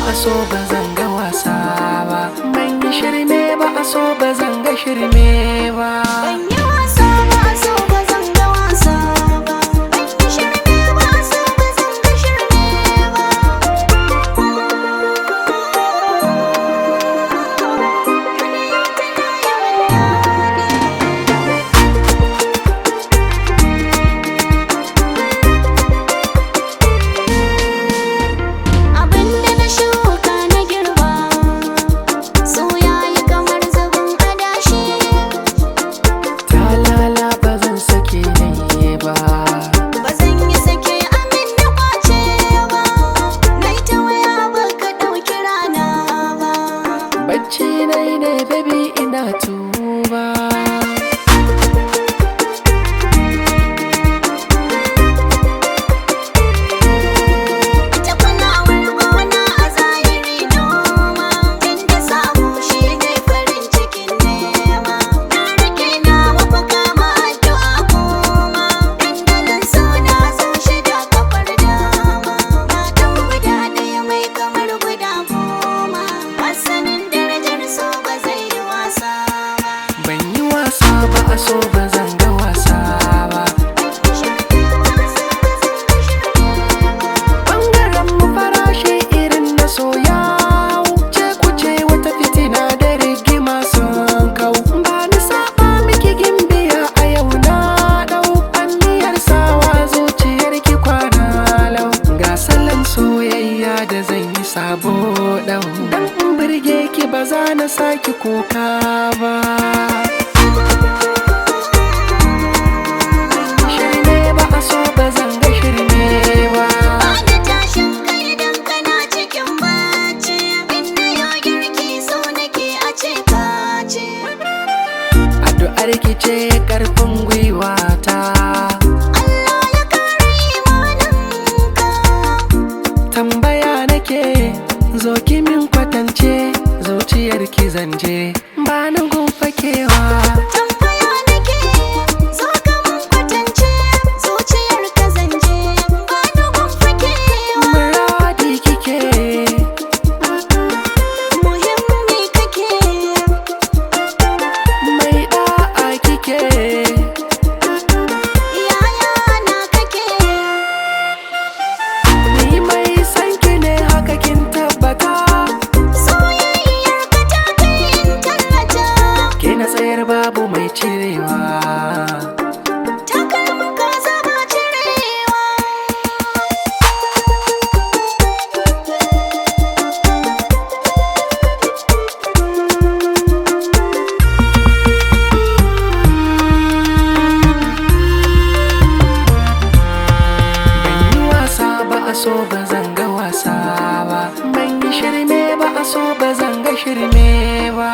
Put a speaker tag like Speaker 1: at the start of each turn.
Speaker 1: a so ba zan ga wasa ba. Ban yi shirme ba a so ba zan ga shirme ba.
Speaker 2: Ban yi wasa ba a so ba zan ga wasa ba. Ban yi shirme ba a so ba zan ga shirme ba. Duniya tana yawan daɗi. Abinda na shuka na girba, so yayi kamar zubin adashi.
Speaker 1: Talala ba zan sake nayi ba.
Speaker 2: Ba zan yi sake amin na kwace ba, nai ta waya ba ka ɗauki rana ba.
Speaker 1: Bacci nai ne baby ina tuba.
Speaker 2: Ita kulawar gona a zahiri noma, inda samu shi ne farin cikin nema. Na rike nawa ku kama addu'a kuma, dandalin suna zo shida kafar dama. Na ɗau guda ɗaya mai kamar guda 10, masanin darajar so ba zai yi wasa ba.
Speaker 1: Ban yi wasa ba a so ba zan ga wasa ba. Bangaren mu farashi irin na soyawu, ce ku ce wata fitina da rigima sun kau. Ba ni saba miki gimbiya a yau na dau aniyar sawa zuciyar ki kwana lau. Ga salon soyayya da zan yi sabo dau. Dan in burge ki ba za na saki kuka ba. Shirme ba a so ba zan ga shirme ba.
Speaker 2: Bada tashin kai idan kana cikin bacci, in na yo girki so nake a ce ka ci.
Speaker 1: Addu'ar ki ce karfin gwiwa ta.
Speaker 2: Allah ya kare imaninka.
Speaker 1: Tambaya nake zo ki min kwatance zuciyar ki zanje ba ni gun fakewa.
Speaker 2: Tambaya nake zo ka mun kwatance zuciyar ka zanje ba ni gun fakewa.
Speaker 1: Muradi kike.
Speaker 2: Muhimmi kake.
Speaker 1: Mai da'a kike.
Speaker 2: Yaya na kake.
Speaker 1: Ni mai san ki ne haka kin tabbata.
Speaker 2: Soyayyar ka ta kai in tallata.
Speaker 1: Ke na tsayar babu mai cirewa.
Speaker 2: Takalmin ka zama cirewa.
Speaker 1: Ban yi wasa ba a so ba zan ga wasa ba. Ban yi shirme ba a so ba zan ga shirme ba.